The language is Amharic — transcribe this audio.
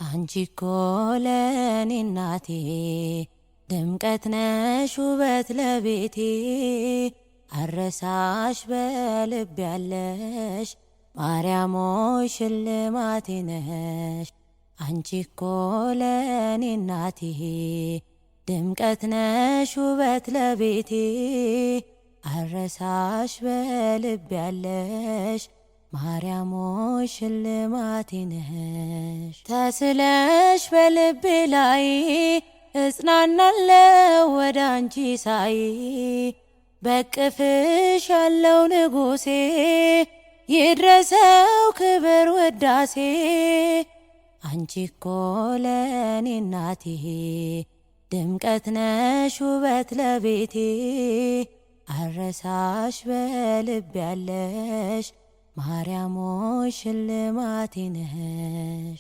አንቺ እኮ ለኔ እናቴ ድምቀት ነሽ ውበት ለቤቴ፣ አረሳሽ በልብ ያለሽ ማርያም ሆይ ሽልማቴ ነሽ። አንቺ እኮ ለኔ እናቴ ድምቀት ነሽ ውበት ለቤቴ፣ አረሳሽ በልብ ያለሽ ማርያም ሆይ ሽልማቴ ነሽ። ተስለሽ በልቤ ላይ እጽናናለው ወደ አንቺ ሳይ፣ በቅፍሽ ያለው ንጉሴ ይድረሰው ክብር ውዳሴ። አንቺ እኮ ለኔ እናቴ ድምቀት ነሽ ውበት ለቤቴ፣ አረሳሽ በልብ ያለሽ ማርያም ሆይ ሽልማቴ ነሽ።